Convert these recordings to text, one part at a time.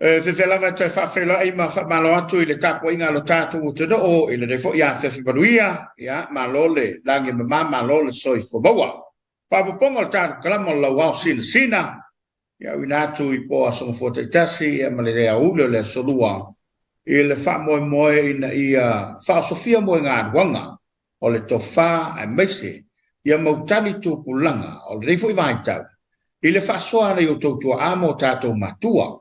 E fiafia lava e toe faafeiloai ma faamalo atu i le tapuaiga a lo tatou atunuu i lenei foi afiafi manuia. Ia, malo le lagi e mama, malo le soifua maua. Faaopoopoga o le tatou kalama o le Lauao Sinasina, ia auina atu i po Aso Gafua taitasi ia ma le aoauli o le Aso Lua i le faamoemoe ina ia faaosofia moegaluaga o le tofa aemaise ia mautali tupulaga o lenei foi vaitau i le faasoa a nai outou tuaa ma o tatou matua.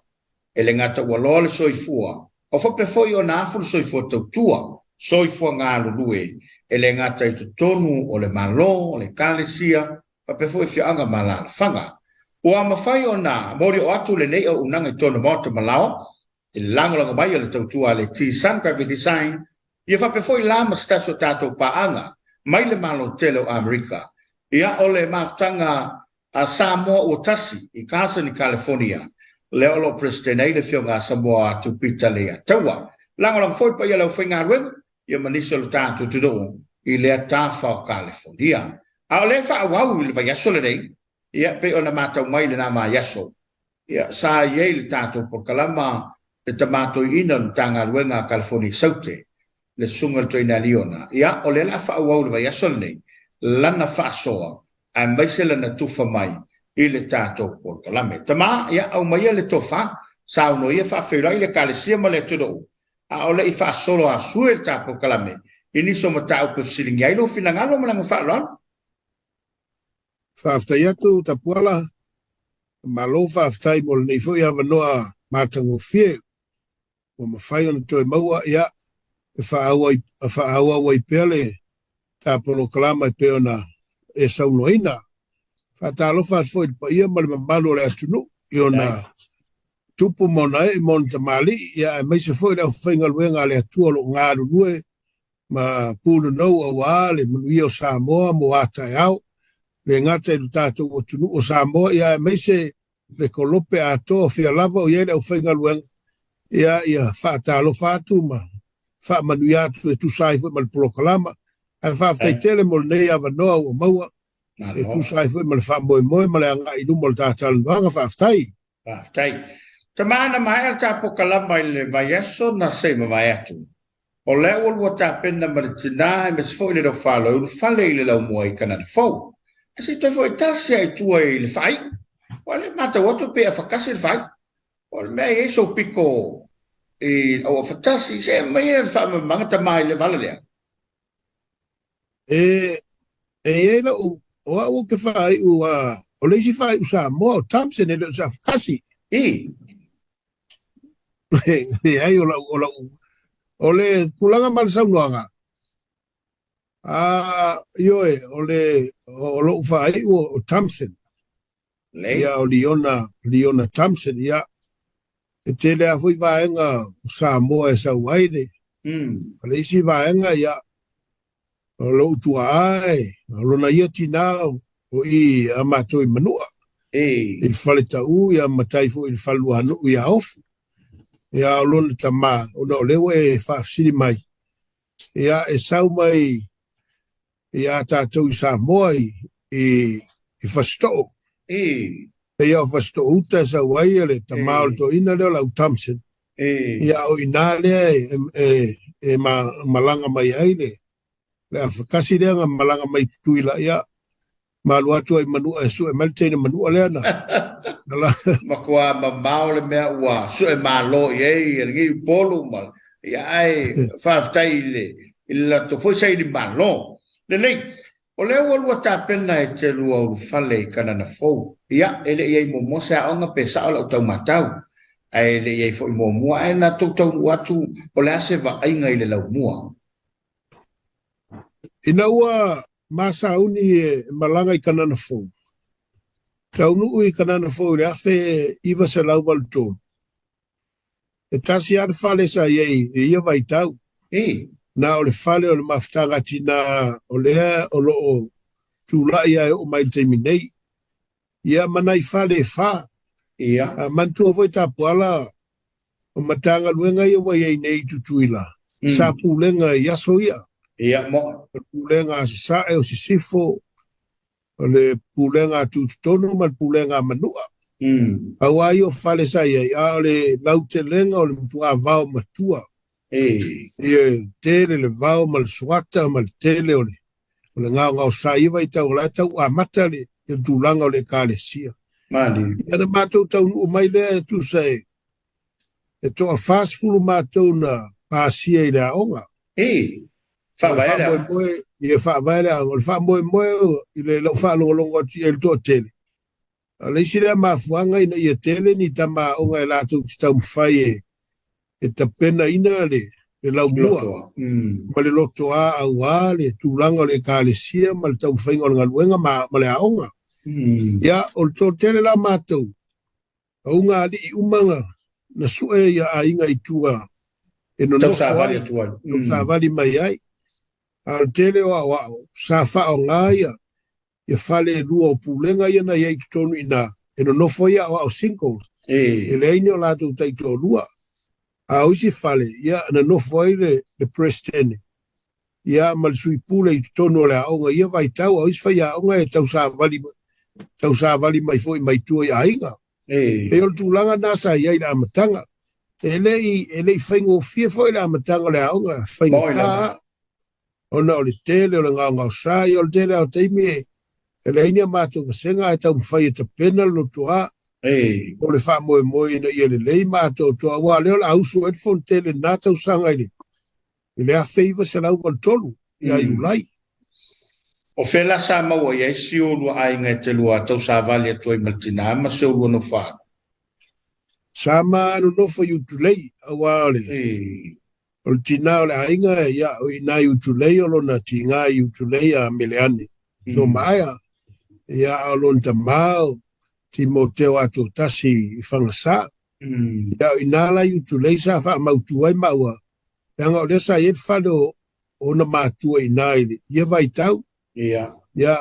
E le gata ua loa le soifua, o faapea foi ona afu le soifua tautua, soifua galulue, e le gata i totonu o le Malo, o le Ekalesia, faapea foi afioaga ma alaalafaga. Ua mafai ona molioo atu lenei auaunaga i totonu o Maota ma Laoa, i le lagolago mai a le tautua a le T-Sun Graphic Design, ia faapea foi la ma se tasi o tatou paaga mai le Malo tele o Amerika. Ia, o le mafutaga a Samoa ua tasi i Carson i California, lea o lo o President ai le Afioga a Samoa Tupita Leiataua. Lagolago foi le paia o le aufaigaluega ia ma nisi o le tatou atunuu i lea tafa o California. A o lea e faaauau i le vaiaso lenei, ia pei ona matau mai i lena vaiaso, Ia, sa i ai le tatou polokalama le Tama Toeaina o le Matagaluega a California i Saute, le Susuga i le Toeaina Aliona. Ia, o lea o le a faaauau i le vaiaso lenei lana faasoa aemaise lana tufa mai i le tatou polokalame. Tama, ia, aumaia le tofa, saunoa ia faafeiloai le Ekalesia ma le atunuu, a o le i faasolo asue le ta polokalame i nisi o mataupu e fesiligia ai lou finagalo ma le faaaloalo. Faafetai atu Tapuala, malo faafetai mo lenei foi avanoa matagofie ua mafai ona toe maua, ia, e faaauau ai pea le ta polokalama e pei ona e saunoaina. Faatalofa atu foi i le paia ma le mamalu o le atunuu i ona tupu ma ona ee ma ona tamalii, ia, aemaise foi le aufaigaluega a le Atua o lo o galulue ma punonou aua le manuia o Samoa mo a taeao, le gata i lo tatou atunuu o Samoa, ia aemaise le kolope atoa o fea lava o i ai le aufaigaluega, ia ia faatalofa atu ma faamanuia atu e tusa ai foi ma le polokalama. Ae faafetai tele mo lenei avanoa ua maua e tusa ai foi ma le faamoemoe ma le agai i luma o le ta talanoaga. Faafetai. Faafetai. Tama na maea le ta polokalama i le vaiaso na se i mavae atu. O lea ua lua tapena ma le tinā aemaise foi le nofalo e ulufale i le laumua i Kanana Fou. Ae se i toe foi tasi lava i tua i le faaiu. Aua o lea e matau atu e pei e afatasi le faaiu. O le mea e i ai sou pito i au afatasi, se aumaia le faamalamalamaga tama i le vala lea. E, e i ai lou, o au ou te faaiu, a, o le isi faaiu Samoa o Thompson e le o se afatasi. I. Leai, o lau, o lau, o le tulaga ma le saunoaga, a, ioe, o le, o lou faaiu o Thompson. Lelei. Ia, o Liona, Liona Thompson, ia. E tele lava foi vaega o Samoa e sau ai le, o le isi vaega, ia, o lou tuaa e, o lona ia tinā o i a matou i Manua, i le Faletaʻu, ia, ma tai foi i le Faleluanuu ia Ofu. Ia, o lona tamā, ona o lea ua e faafesili mai, ia, e sau mai ia tatou i Samoa i, i, i Fasitoʻo. I. Pei o Fasitoʻo uta e sau ai le tamā o le toeaina lea o Lau Thompson. I. Ia o i inā lea e, e, e ma, malaga mai ai le, le afatasi lea na malaga mai i Tutuila, ia, ma alu atu ai i Manua e sue mai le teine Manua lea na, na la... Matua mamao le mea ua sue malo i ai lenei Upolu ma ia ae faafetai i le i le latou foi saili malo. Lelei, o lea ua lua tapena e te lua ulufale i Kanana Fou. Ia, e le i i ai muamua se aoga pe sao lau tau matau, ae le i i ai foi muamua ae na tou taunuu atu o le a se vaaiga i le laumua? Ina ua ma sauni e malaga i Kanana Fou, taunuu i Kanana Fou i le 1983, e tasi lava le fale sa i ai i ia vaitau, na o le fale o le mafutaga a tinā o lea o lo o tulai lava e oo mai i le taimi nei, ia ma nai fale e fa. Ia. A manatua foi Tapuala, o Matagaluega ia ua i ai nei i Tutuila, sa pulega i aso ia. Ia, mo. O le pulega a Sasae, o Sisifo, o le pulega a Tutotonu ma le pulega a Manua. Aua ia o fale sa i ai, a o le lautelega o le matuā vao matua. Ia e tele le vao ma le suata ma le tele o le o le gaogaosa i ia vaitau o la e tau amata le le tulaga o le Ekalesia. Ia na matou taunuu mai lea e tusa e e toa-40 matou na pasia i le aoga. O le Faavae le aoga. Faamoemoe, ia faavae le aoga. O le faamoemoe i le lau faalogologo atu i ai i le toatele, o le isi lea mafuaaga ina ia tele ni tama aoga e latou te taumafai e e tapenaina le le laumua Lotoa. Ma le lotoa aua le tulaga o le Ekalesia ma le taumafaiga o le galuega ma, ma le aoga. Ia, o le toatele la matou, auga alii uma na, na sue ia aiga i tua e nonofo Tausavali ai, atu ai. Tausavali mai ai. A o le tele o aoao, sa faaaoga ia, ia fale e lua o pulega ia na i ai i totonu i ina, e nonofo ai aoao singles, e leai ni o latou taitoalua. A o isi fale, ia, na nofo ai le, le Peresetene, ia, ma le sui pule i totonu o le aoga i ia vaitau, a o isi faiaoga e tausavali, tausavali mai foi mai tua i aiga. E o le tulaga lena sa i ai i le amataga. E le i, e le i faigofie foi le amataga o le aoga, Moi faigata lava. Ona o le tele o le gaogaosa, ia o le tele lava o taimi e e leai ni a matou vasega ae taumafai e tapena le lotoa o le faamoemoe ina ia lelei ma atoatoa, aua o lea o le a usu ai le Fonotele i lena tausaga i le i le 1983 ia Iulai. O fea la sa maua i ai si oulua aiga e te lua tausavali atu ai ma le tinā ma si oulua nofoaalo? Sa ma nonofo i Utulei, aua o le O le tinā o le aiga, ia, o i inā i Utulei o lona tiga i Utulei a Meleane no Maaea, ia, a o lona tamā o Timoteo Atoatasi i Fagasā. Ia, o inā la i Utulei sa faamautu ai maua, leaga o lea sa i ai le fale o ona matua i inā i ia vaitau. Ia,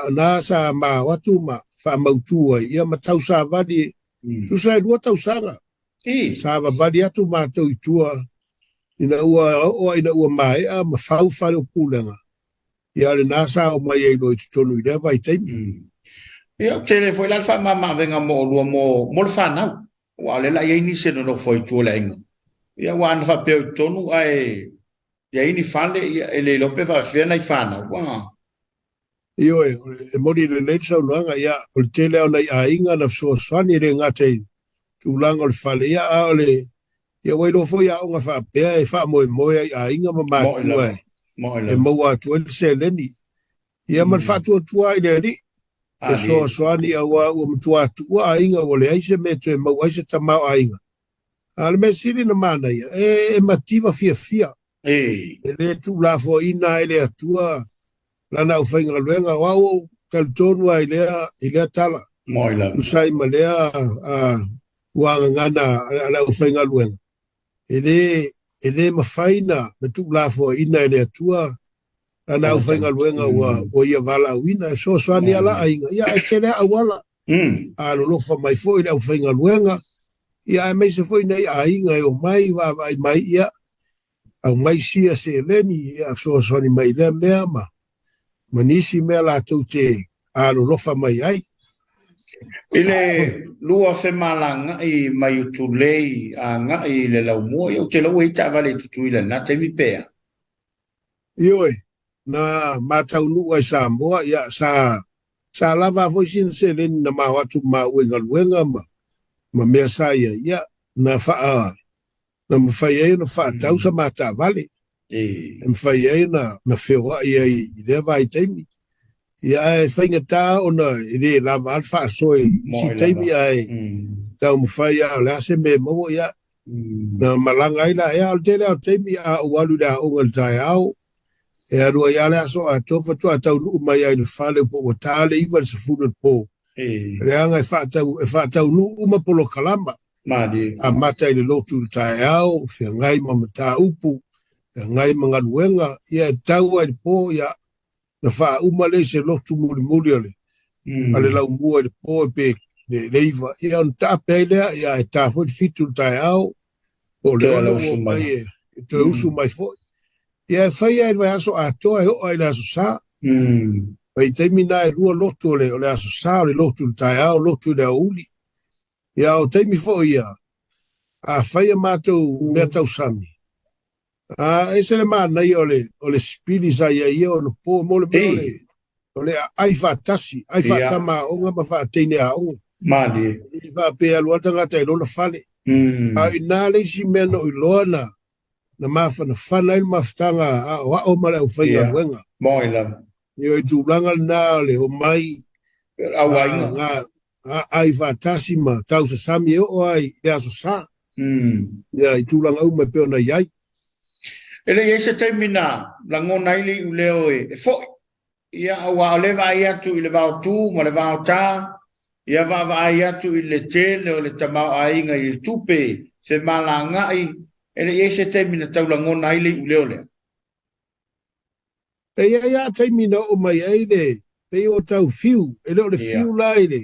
o na sa ma o atu ma faamautu ai, ia ma tausavali, tusa e 2 tausaga. Sa vavali atu matou i tua ina ua oo ina ua maea ma fau fale o pulega, ia o lena sa o mai ai loa i totonu i lea vaitaimi. Ia, ou te le foi la le faamama-avega mo oulua mo, mo le fanau, aua o lea la e i ai nisi e nonofo ai i tua o le aiga. Ia, aua ana faapea o i totonu ae i ai ni fale, ia, e le iloa pe faapefea nai fanau. Ua. Ioe, e moni lelei le saunoaga, ia, o le tele lava o nai aiga na fesoasoani, e le gata i tulaga o le fale, ia, a o le, ia, ua iloa foi aoga faapea e faamoemoe ai aiga ma Moi matua lava. e, Moi e lava. maua atu ai le seleni. Ia, ma le faatuatua i le Alii, e Alii. fesoasoani aua ua matua tuua aiga, ua leai se mea e toe maua ai se tamaoaiga. A o le mea sili ona manaia, e, e mativa fiafia. E le tuulafoaiina ai le Atua lana aufaigaluega, o au ua ou talitonu lava i lea, i lea tala. Moi lava. Tusa ai ma lea ua gagana a le aufaigaluega, e le, e le mafai na, na tuulafoaiina e le Atua lana aufaigaluega ua, ua ia valaauina. E fesoasoani lava la aiga, ia ae tele lava auala. A alolofa mai foi le aufaigaluega, ia aemaise foi nai aiga e omai vaavaai mai, ia aumai sia seleni, ia fesoasoani mai i lea mea ma, ma nisi mea latou te alolofa mai ai. I le lua femalagaai mai Utulei agai i le Laumua, ia ou te iloa ua i ai taavale i Tutuila i lena taimi pe a? Ioe, na ma taunuu ai Samoa, ia sa sa lava foi sina seleni na ma o atu ma maua i galuega ma ma mea sa i ai, ia na faa na mafai ai ona faatau sa ma taavale e mafai ai ona na feoai ai i lea vaitaimi. Ia ae faigata ona e le lava a le faasoa i isi Moi taimi lava. ae taumafai lava o le a se mea e maua, ia na malaga ai la ea. O le tele lava o taimi a ou alu i le aoga i le taeao, e alu ai lava le aso atoa faatoa taunuu mai ai i le fale po ua ta le 9 i le 10 o le po. Leaga e faatau e faataunuu uma polokalama. Malie. Amata i le lotu i le taeao, feagai ma mataupu, feagai ma galuega, ia e tau ai i le po, ia na faauma lea i se lotu mulimuli o le a le laumua i le po e pe le 9, ia ona taape ai lea, ia e ta foi le 7 i le taeao, po o le Toe 6 ala ua usu mai. mai e, e toe usu mai foi. Ia e fai ai le vaiaso atoa e oo ai i le aso Sa. Vaitaimi na e 2 lotu o le, o le aso Sa, o le lotu i le taeao, lotu i le aoauli. Ia, o taimi foi ia, a fai a matou mea tausami, a ese le manaia o le, o le sipili sa i ai ia ona po, mo le mea o le, o le aai faatasi, ai faatama aoga ma faateine aoga. Malie. I faapea alu lava le tagata i lona fale. A o ina le isi mea na ou iloa na, na mafanafana ai le mafutaga aoao ma le aufaigaluega. Ia, moi lava. Ia, o le tulaga lena o le omai Auaiga. Ga, aai faatasi ma tausasami e oo lava i le Aso Sa. Ia, i tulaga uma e pei ona i ai. E le i ai se taimi na lagona ai le iuleo e foi. Ia, aua o lea e vaai atu i le vaotū ma le vaotā, ia vaavaai atu i le tele o le tamaoaiga i le tupe femalagaai, e le i ai se taimi na tau lagona ai le iuleo lea. E i ai lava taimi na oo mai ai le, pei ua tau fiu, e le o le fiu la i le,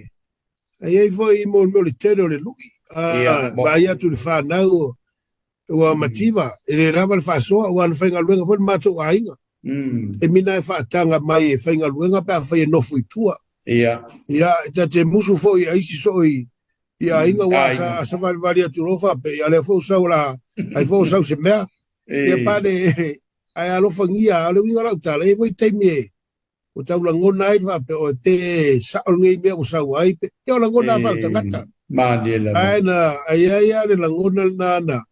e i ai foi mo le mea o le tele o le lui, a vaai atu i le fanau Ua mativa, e le lava le faasoa, aua na faigaluega foi le matou aiga. Taimi na e faataga mai e faigaluega pe afai e nofo i tua. Ia, e ta te musu foi i aisi soo i aiga, aua sa savalivali atu loa faapea, ia lea foi ua sau o le a, ai foi ua sau se mea. Ia pane, ae alofagia, a o le uiga o lau tala, e i ai foi taimi e ua tau lagona ai faapea oe pe sao lenei mea ua sau ai pe ia o lagona lava faaletagata. Malie lava. Ae na ai ai lava le lagona lena na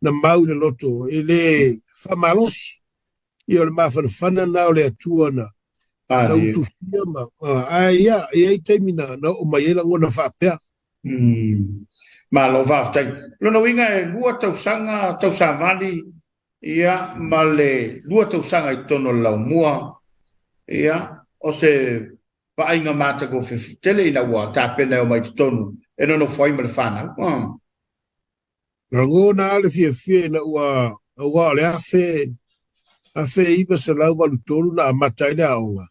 na mau i le loto e le faamalosi. Ia o le mafanafana lena o le Atua na na utufia ma ae ia e i ai taimi na na oo mai ai lagona faapea. Malo faafetai. Lona uiga e 2 tausaga tausavali Ia, ma le 2 tausaga i totonu o le laumua, ia, o se vaaiga matagofie tele ina ua tapena e omai i totonu e nonofo ai ma le fanau. Lagona lava le fiafia ina ua, aua o le 1983 na amata ai le aoga,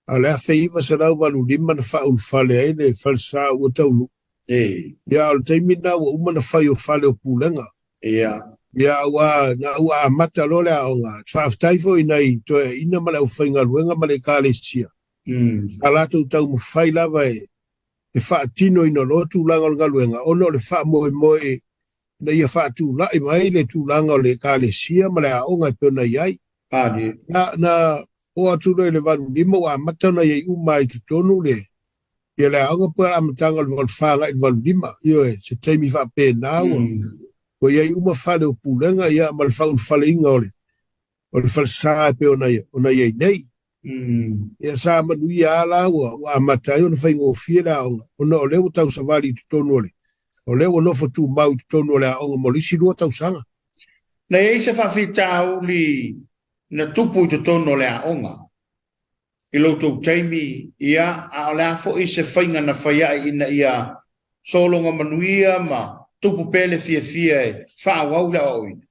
a o le 1985 na faaulufale ai le falesa ua taunuu. Ia, o le taimi lena ua uma ona fai o fale o pulega. Ia. Ia, aua na ua amata loa le aoga. Faafetai foi i nai toeaiina ma le aufaigaluega ma le Ekalesia, sa latou taumafai lava e faatinoina loa tulaga o le galuega ona o le faamoemoe ina ia faatulai mai le tulaga o le Ekalesia ma le aoga e pei ona i ai. Na, na oo atu loa i le 85 ua amata ona i ai uma i totonu le Ia le aoga po o le amataga o le 84 agai i le 85, ioe, se taimi faapena ua ua i ai uma fale o pulega ia ma le faaulufaleina o le o le falesa e pei ona ona i ai nei. Ia sa manuia lava la ua ua amata ai ona faigofie le aoga ona o lea ua tausavali i totonu o le o lea ua nofo tumau i totonu o le aoga mo le isi 2 tausaga. Na i ai se faafitauli na tupu i totonu o le aoga i lo outou taimi, ia, a o le a foi se faiga na fai ae ina ia sologa manuia ma tupu pea le fiafia e faaauau le aoaoina?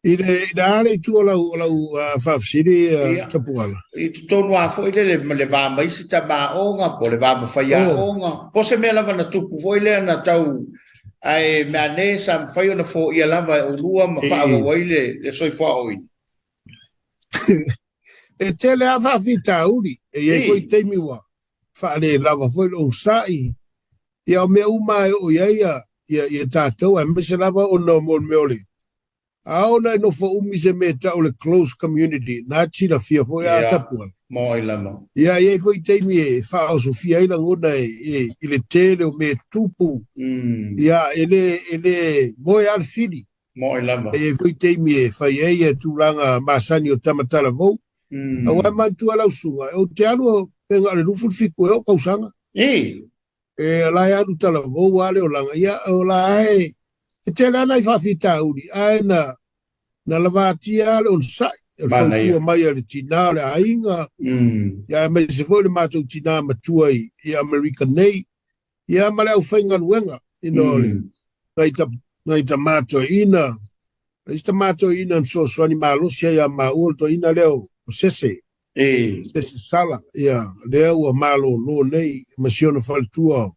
I le, i le a le itu o lau, o lau faafesili, Tapuala? I totonu lava foi lele ma le va ma isi tama aoga, po o le va ma faiaoga, po o se mea lava na tupu foi lea na tau, ae mea ane sa mafai ona foia lava e oulua ma faaauau ai le, le soifua aoaoina. E tele lava faafitauli, e i ai foi taimi ua faalelava foi le onosai. Ia o mea uma e oo i ai ia tatou, aemaise lava ona mo le mea o le a ona e nofo umi se mea e tau o le close community, na te silafia foi a Tapuala. Moi lava. Ia, e i ai foi taimi e faaosofia ai lagona i le tele o mea e tutupu. Ia, e le, e le moe lava le fili. Moi lava. E i ai foi taimi e fai ai ia tulaga masani o tama talavou. Aua e manatua lau susuga, ou te alu pe na o le 27 ea ou tausaga. E la e alu talavou lava le olaga. Ia, o la e, e tele lava nai faafitauli, ae na, na lavatia lava le onosai, o le fautua mai a le tina o le aiga, ia aemaise foi le matou tina matua i, i Amerika nei. Ia ma le aufaigaluega, ina o le nai ta, nai tama toeaina, le isi tama toeaina na fesoasoani malosi ai ia maua, o le toeaina lea o Sese, Sese Sala, ia, lea ua malolo nei ma si ona faletua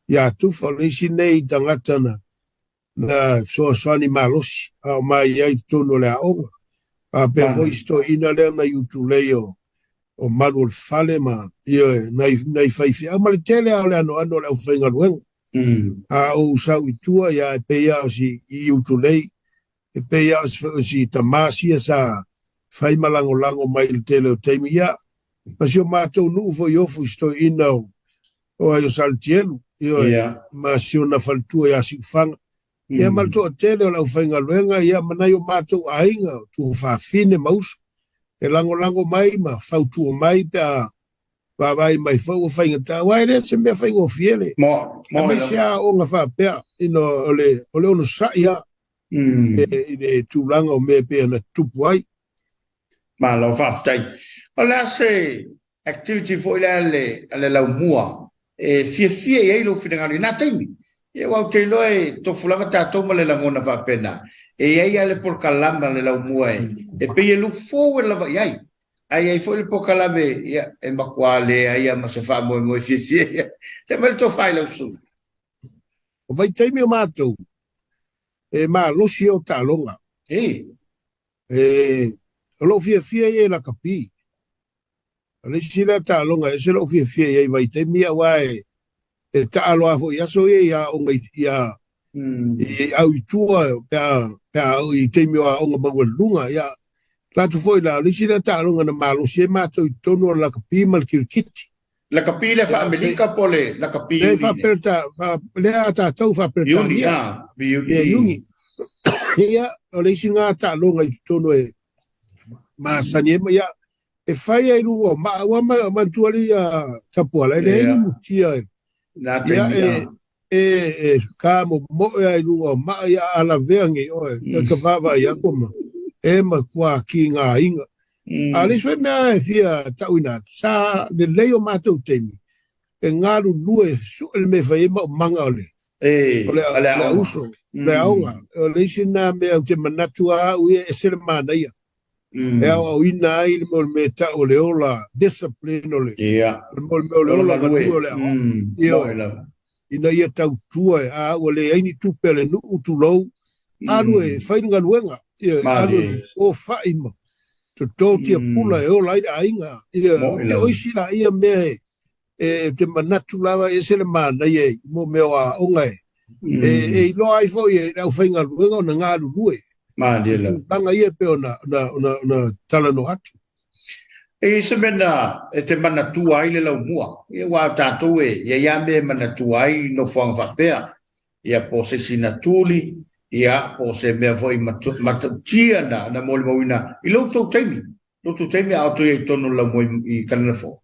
ia Tufa, o le isi nei tagata na, na fesoasoani malosi a o mai ai i totonu o le aoga. Faapea foi isi toeaina lea nai Utulei o o malu o le fale ma, ioe, nai, nai faifeau ma le tele lava o le anoano o le aufaigaluega. A ou sau i tua, ia, e pei lava o si i Utulei, e pei lava o si tama sia sa fai ma lagolago mai i le tele o taimi, ia, ma si o matou nuu foi i Ofu i si toeaina o, o ai o Salutielu, ioe, ma si ona faletua ia Siufaga. Ia ma le toatele o le aufaigaluega, ia ma nai o matou aiga, o tuafafine ma uso, e lagolago mai ma fautua mai pe a vaavaai mai foi ua faigata, aua e le o se mea faigofie le, aemaise lava aoga faapea, ina o le, o le onosai lava i le tulaga o mea e pei ona tutupu ai. Malo faafetai. O le a se activity foi lea a le laumua e fiafia i ai lou finagalo i na taimi? Ia, aua ou te iloa e tofu lava tatou ma le lagona faapena. E i ai lava le polokalame a le laumua e pei e look forward lava i ai. Ae i ai foi le polokalame, ia, e matua leai lava ma se faamoemoe fiafia i ai. Tau mai le tofa i lau susuga. O vaitaimi o matou, e malosi ia o taaloga. E, o lou fiafia ia i lakapi. O le isi lea taaloga e ese lou fiafia i ai i vaitaimi aua e, e taalo lava foi i aso ia i aoga i, i, a, i au i tua pe a, pe a oo i taimi o aoga maualuluga. Ia, latou foi la, o le isi lea taaloga na malosi ai matou i totonu o le lakapi ma le kirikiti. Lakapi le faa-Amerika po o le lakapi Iuni? Faa-Pereta, faa, lea a tatou faa-Peretania. Iuni, a, Iuni. Iuni. Ia, o le isi lena taaloga i totonu e masani ai ma, ia, e fai ai i luga o maa, ua manatua le ia Tapuala, e leai ni mutia. Ia, e, e, e ka momoe ai i luga o maa, ia a lavea nei oe, e ka vaavaai atu ma, e matua kigaina. A o le isi foi mea e fia tauina atu, sa lelei o matou taimi, e galulue e sue le mea e fai ai maumaga o le, o le, o le auso, le aoga. O le isi lena mea ou te manatu lava au ia, e ese le manaia. E aoaoina ai le mea o le mea e tau o le ola discipline o le, o le mea o le ola galue o le aoaoga. Ioe. Ina ia tautua, a ua leai ni tupe a le nuu, tulou, alu e fai le galuega, ioe, alu e ofai ma toto tiapula e ola ai le aiga. Ioe, o isi laia mea e, e te manatu lava e ese le manaia i mo mea o aoga e, e, e iloa ai foi e le aufaigaluega ona galulue. Malie lava. Tulaga ia e pei ona, ona, ona, ona talanoa atu. E i ai se mea na e te manatua ai le laumua, ia aua o tatou e i ai lava mea e manatua ai nofoaga faapea, ia po o se isi na tuli, ia po o se mea foi matautia na, na molimauina i lo outou taimi, lo outou taimi a o outou i ai i totonu o le laumua i Kanana Fou.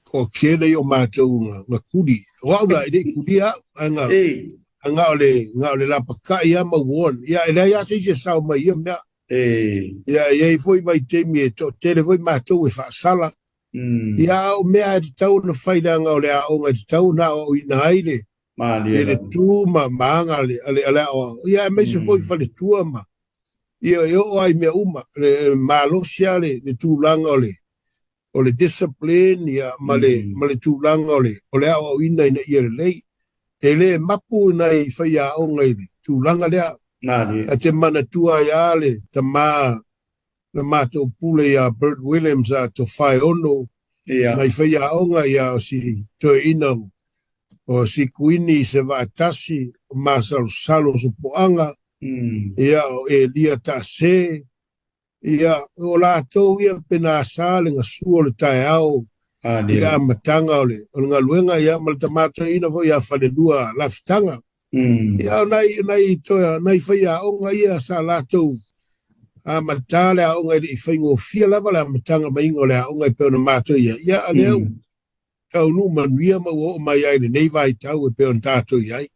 Toatele ia o matou na kuli. O au la, e le i kulia au, ae na, ae na o le, na o le lapatai lava ma warn. Ia, e leai lava se isi e sao mai i ia mea. Ia, e i ai foi vaitaimi e toatele foi matou e faasala. Ia, a o mea lava e tatau ona fai leaga o le aoga e tatau ona aoaoina ai le, i le tu ma, ma aga a le, a le, a le aoao. Ia, aemaise foi faletua ma, ia, e oo lava i mea uma. Le malosi lava le, le tulaga o le, o le discipline ia, ma le, ma le tulaga o le, o le aoaoina ina ia lelei. E le mapu nai faiaoga i le tulaga lea. Ta te manatua ai lava le tama na matou pule ia Bert Williams a Tofaeono, nai faiaoga ia o si toeaina o si Kuini Sevaatasi, o Masalosalo o Sopoaga, ia o Elia Taase, Ia, o latou ia pe na sa le gasua o le taeao i le amataga o le, o le galuega, ia, ma le tama toeaina foi ia Falelua Lafitaga. Ia, o nai, nai toe, nai faiaoga ia sa latou amata le aoga e le i faigofie lava le amataga maiga o le aoga e pei ona matou i ai. Ia, a lea ua taunuu manuia ma ua oo mai ai i lenei vaitau e pei ona tatou i ai.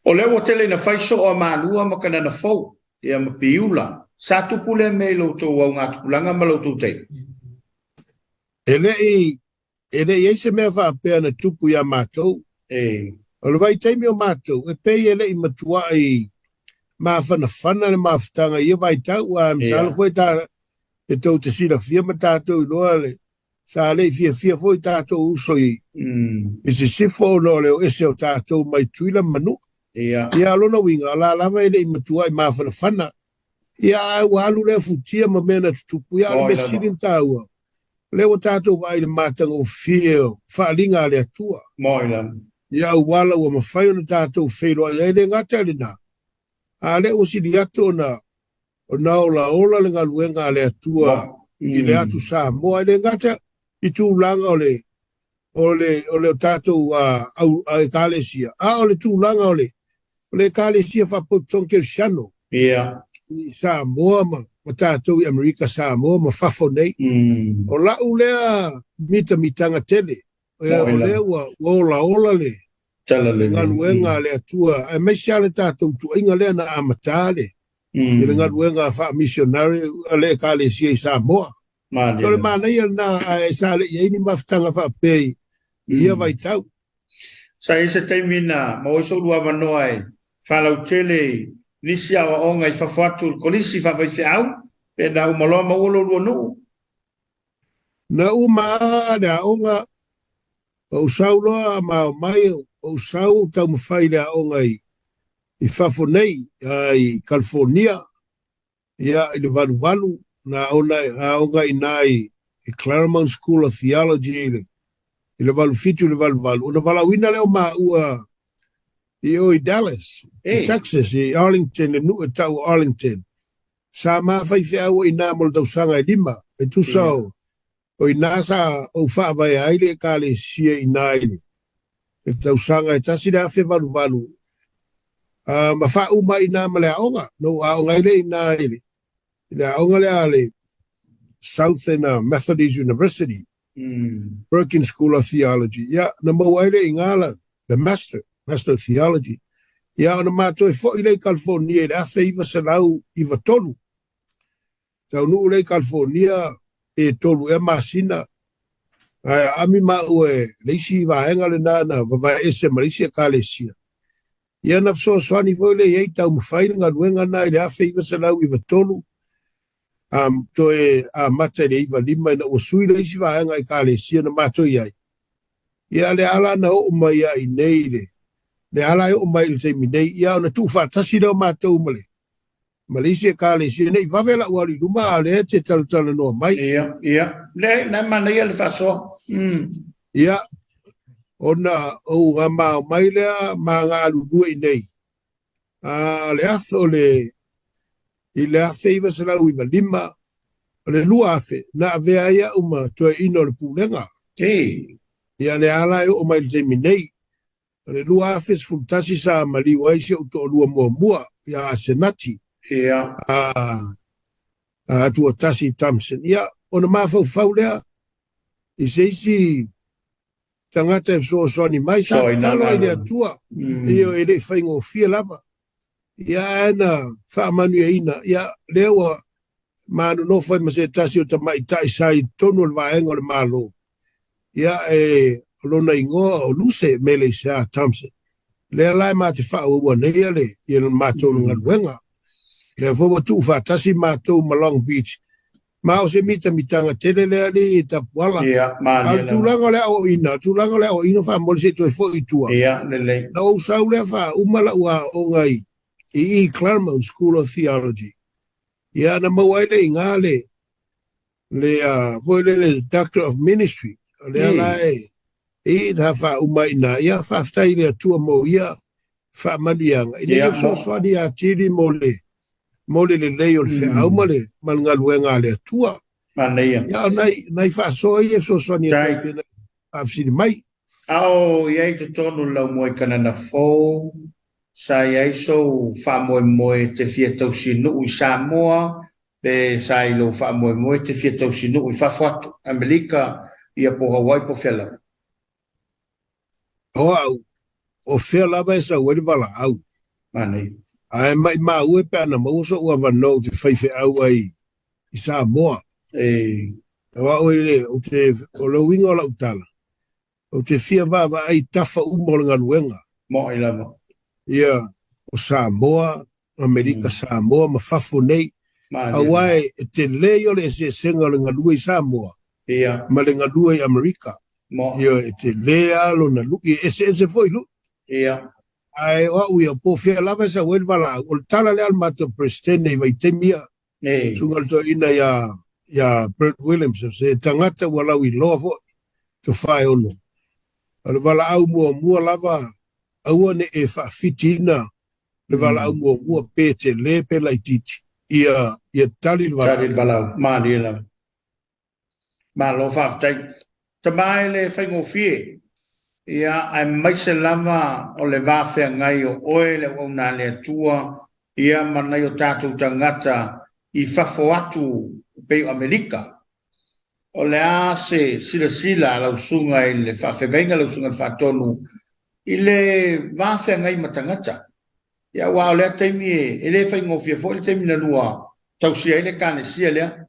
O lea ua tele ina fai soo a Malua ma Kanana Fou, ia ma Piula. Sa tupu lea mea i lo outou augatupulaga ma lo outou taimi? E le i, e le i i ai se mea faapea na tupu iā matou. O le vaitaimi o matou, e pei e le i matuai mafanafana le mafutaga i ia vaitau, ae masalo foi ta, e tou te silafia ma tatou iloa le, Sa le i fiafia foi tatou uso i i sisifo ona o le o ese o tatou mai Tutuila ma Manua. Ia, o lona uiga, o la lava e le i matuai mafanafana. Ia, ae ua alu lea futia ma mea na tutupu. Ia, a o le mea sili ona taua, O lea ua tatou vaai i le matagofie o faaaliga a le Atua. Moi lava. I auala ua mafai ona tatou feiloai ai, e le gata i lena, a o lea ua sili atu ona ona olaola le galuega a le Atua i le atu Samoa, e le gata i tulaga o le o le o le tatou au Ekalesia, a o le tulaga o le o le Ekalesia Faapotopotoga Kerisiano i Samoa ma tatou i Amerika Samoa ma fafo nei. O la'u lea mitamitaga tele, o lea ua olaola le galuega a le Atua, aemaise lava le tatou ituaiga lea na amata le i le galuega faamisionare a le Ekalesia i Samoa. O le manaia lena, ae sa le i ai ni mafutaga faapea i ia vaitau. Sa i ai se taimi na maua ai sou avanoa e faalautele i nisi aoaoga i fafo atu i le kolisi faafaifeau, pe na uma loa maua lo lua nuu? Na uma lava le aoga, ou sau loa ma omai, ou sau ou taumafai i le aoga i fafo nei, i California, ia, i le valuvalu, na aoga i ina i Claremont School of Theology i le 87 i le 88, ona valaauina lea o maua i o i Dallas, i Texas, i Arlington, le nuu e tau o Arlington. Sa ma faifeau i ina mo le tausaga e 5, e tusa o ina sa ou faavaea ai le Ekalesia i ina i le tausaga e 1088, ma faauma i ina ma le aoga. Na ou aoga ai lea i ina i le aoga lea a le Southern Methodist University, Perkins School of Theology. Ia, na maua ai lea i ina le Master, Master of Theology. Ia, ona matou e foi lea i California i le 1993. Taunuu lea i California pe 3 ea masina, ae aami maua e le isi vaega lena na vavaeese ma le isi Ekalesia. Ia na fesoasoani foi lea i ai taumafai le galuega lena i le 1993, toe amata i le 95 ina ua sui le isi vaega Ekalesia na matou i ai. Ia le ala na oo mai ai nei le ala e oo mai i le taimi nei, ia ona tuufaatasi lea o matou ma le ma le isi Ekalesia, ne i vave la'u alu i luma, a o lea e te talatalanoa mai. Ia, ia. Le, na manaia le faasoa. Ia, ona ou gamao mai lea ma galulue i nei. A le afe o le i le 1995, o le 2000, na avea ai a'u ma toeaina o le pulega. Ia le ala e oo mai i le taimi nei. O le 2011 sa maliu ai si ou toalua muamua ia Asenati. A Atuatasi Thompson. Ia, ona mafaufau lea i se isi tagata e fesoasoani mai, sa tatalo ai le Atua, ia e le i faigofie lava. Ia, ae na faamanuiaina, ia, lea ua ma nonofo ai ma se tasi o tamaitai sa i totonu o le vaega o le Malo. Ia, e o lona igoa o Luse Meleisea Thompson. Lea la e ma te faaauaua nei ia le ia le matou galuega. Lea foi ua tuufaatasi matou ma Long Beach. Ma o se mitamitaga tele lea alii e Tapuala. Ia, A o malie le lava. tulaga o le aoaoina, o le tulaga o le aoaoina faamolemole se i toe foi i tua. Ia, lelei. Na ou sau lea faauma la'u aoga i i Claremont School of Theology. Ia, na maua ai le iga le le foi le le Doctor of Ministry. O lea la e i na faauma i ina. Ia, faafetai i le Atua mo ia faamanuiaga ina ia fesoasoani atili mo le mo le lelei o le feau ma le ma le galuega a le Atua. Manaia. Ia, o nai nai faasoa ia e fesoasoani atu ai pe na faafesili mai. A o i ai i totonu o lau moe Kanana fou, sa i ai sou faamoemoe e te fia tausinuu i Samoa, pe sa i lou faamoemoe e te fia tausinuu i fafo atu, Amerika, ia po Hawaii po fea lava? O au, o fea lava e sau ai le valaau. Manaia. Ae maimau e pe ana maua so'u avanoa ou te faifeau ai i Samoa. O au e le, ou te, o le uiga o lau tala, ou te fia vaavaai i tafa uma o le galuega. Mo'i lava. Ia, o Samoa, Amerika Samoa ma fafo nei. Aua e tele ia o le eseesega o le galue i Samoa ma le galue i Amerika. Ia, e tele lava lona lu'i, e eseese foi lu'i. Ae o au ia, po o fea lava e sau ai le valaau. O le tala lea a le matou Peresetene i vaitaimi ia, susuga i le toeaina ia ia Bert Williams, o se tagata ua lauiloa foi, tofa e ono. O le valaau muamua lava, aua ne i e faafitiina le valaau muamua pe tele pe laitiiti, ia ia tali le valaau. Tali le valaau, malie lava. Malo faafetai. Tama e le faigofie, ia, aemaise lava o le va feagai o oe le auauna a le Atua, ia, ma nai o tatou tagata i fafo atu e pei o Amerika. O le a se silasila a lau susuga i le faafeagaiga, lau susuga i le Faatonu, i le va feagai ma tagata? Ia, aua o lea taimi e le faigofie foi le taimi na lua tausia ai le Ekalesia lea.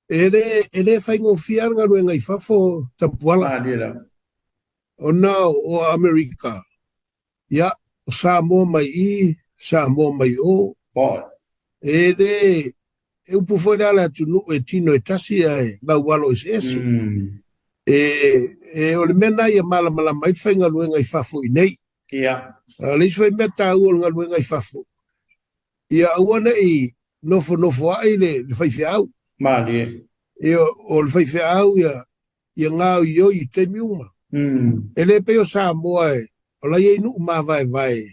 E le, e le faigofie lava le galuega i fafo, Tapuala. Malie lava. Ona o Amerika, ia, o Samoa mai i, Samoa mai o. E le, e upu foi lea a le atunuu e tino e tasi ae laualo eseese. E, e, o le mea lena ia malamalama ai le faigaluega i fafo i nei. Ia. O le isi foi mea taua o le galuega i fafo, ia aua ne i nofonofoa'i le le faifeau. Malie. Ia, o le faifeau ia, ia gaoioi i taimi uma. E le pei o Samoa e, o la e i ai nuu mavaevae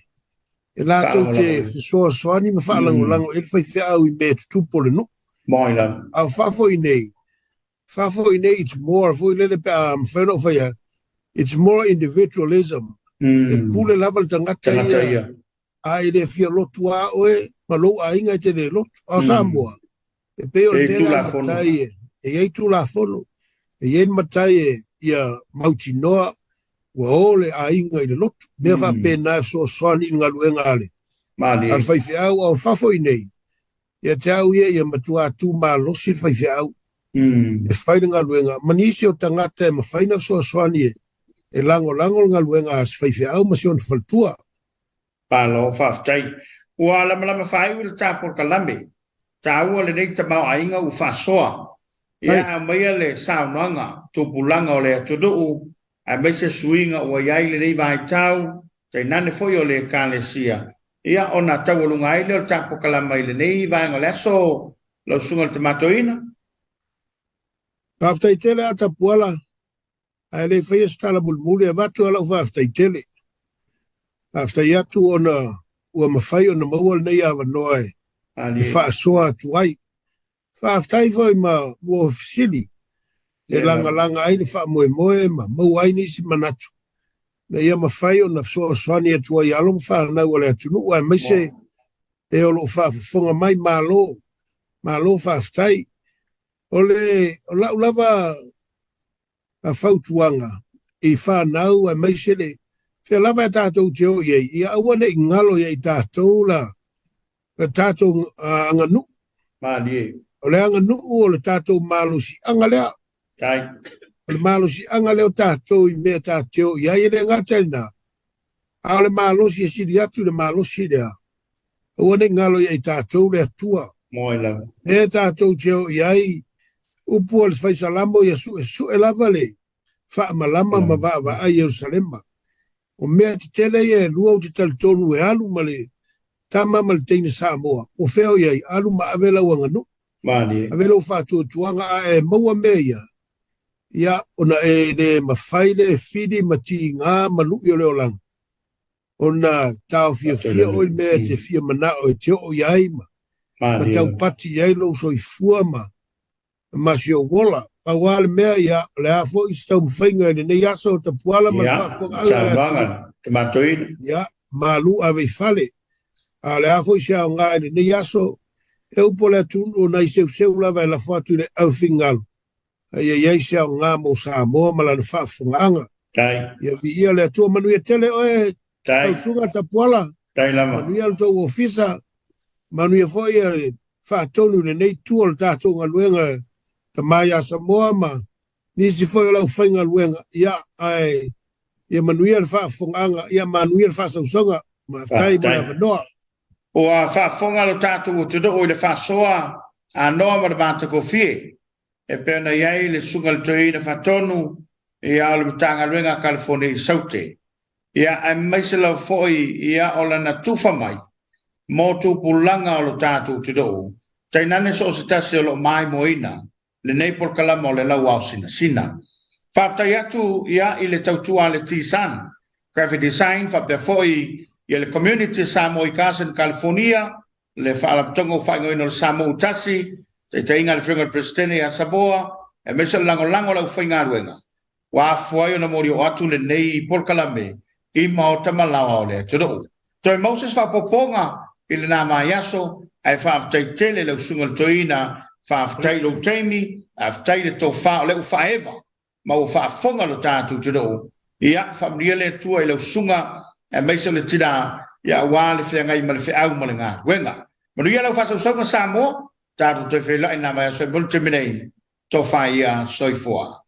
e latou te fesoasoani ma faalagolago i ai le faifeau i mea e tutupu o le nuu. Moi lava. A o fafo i nei, fafo i nei it's more foi lele pe a mafai ona ou fai atu, it's more individualism. E pule lava le tagata ia. A e le fia lotu lava oe ma lou aiga e te le lotu. A o Samoa, e pei o le mea lea matai e, e i ai Tulafono, e i ai le matai e ia mautinoa ua o le aiga i le lotu. Mea faapena e fesoasoani i le galuega a le, a le faifeau. A o fafo i nei, ia te au ia, ia matua tu malosi le faifeau e fai le galuega ma nisi o tagata e mafai ona fesoasoani e, e lagolago le galuega a se faifeau ma si ona faletua. Malo faafetai. Ua lamalama faaiu le ta polokalame. Taua lenei tamaoaiga ua faasoa. Ia aumaia le saunoaga, tupulaga o le atunuu, aemaise suiga ua i ai lenei vaitau, tainane foi o le Ekalesia. Ia ona taualuga ai lea o le ta polokalama i lenei vaega o le aso, lau Susuga i le Tama Toeaina. Faafetai tele a Tapuala. Ae le i faia se tala mulimuli, e avatu lava lau faafetai tele. Faafetai atu ona ua mafai ona maua lenei avanoa e faasoa atu ai. Faafetai foi ma ua fesili e lagalaga ai le faamoemoe ma maua ai nisi manatu ina ia mafai ona fesoasoani atu ai i alo ma fanau a le atunuu aemaise e o lo o faafofoga mai. Malo, malo faafetai. O le, o lau lava fautuaga i fanau aemaise le fea lava e tatou te o i ai, ia aua ne i galo ia i tatou la, le tatou aganuu. Malie. O le aganuu o le tatou malosiaga lea. Tai. O le malosiaga lea o tatou i mea tatou te o i ai, e le gata i lena, a o le malosi e sili atu i le malosi lea, aua ne i galo ia i tatou le Atua. Moe lava. Mea tatou te o i ai, upu a le Fai Salamo, ia suesue lava le faamalama ma vaavaai Ierusalema. O mea tetele ia e lua ou te talitonu e alu ma le tama ma le teine Samoa, po fea o i ai, alu ma ave lau aganuu. Malie. Ave lou faatuatuaga a e maua mea ia, ia ona e le mafai le fili ma tiga ma lu'i o le olaga. Ona taofiofia oe i le mea e te fia manao e te oo i ai ma, ma taupati i ai lou soifua ma, ma si ou ola. Pau lava le mea, ia, o le a foi se taumafaiga i lenei aso o Tapuala ma le faafofogaaga a le atunuu. Ia, malu ave i fale. A o le a foi se aoga i lenei aso, e upu a le atunuu nai seuseu lava e lafo atu i le aufingalo a ia i ai se aoga mo Samoa ma lana faafofogaaga. Tai. Ia viia le Atua. Manuia tele oe, Tai. lau susuga Tapuala. Tai lava. Manuia le tou ofisa. Manuia foi le faatonu i lenei itu o le tatou galuega Tama ia Samoa ma nisi foi o le aufaigaluega. Ia, ae ia manuia le faafofogaaga, ia manuia le faasausauga. Faafetai mo le avanoa. Ua faafofoga lo tatou atunuu i le faasoa anoa ma le matagofie e pei ona i ai le Susuga i le Toeaina Faatonu ia o le Matagaluega a California i Saute, ia aemaise lava foi ia o lana tufa mai mo tupulaga o lo tatou atunuu. Tainane so o se tasi o lo o maimoaina lenei polokalama o le Lauao Sinasina. Faafetai atu ia i le tautua a le T-Sun Graphic Design faapea foi ia le community Samoa i Carson, California, le Faalapotopotoga o Faaigoaina o le Samoa ua Tasi, taitaiga a le Afioga i le Peresetene ia Samoa, aemaise o le lagolago a le aufaigaluega ua afua ai ona molioo atu lenei polokalame i maota ma laoa o le atunuu. Toe maua se isi faaopoopoga i lena vaiaso, ae faafetai tele i lau Susuga i le Toeaina, faafetai i lou taimi, faafetai i le tofa o lea ua faaeva ma ua faafofoga lo tatou atunuu. Ia, faamanuia le Atua i lau susuga aemaise o le tina, ia aua le feagai ma le feau ma le galuega. Manuia lau faasausauga Samoa, tatou toe feiloai i lena vaiaso e momoli le taimi nei, tofa ia, soifua.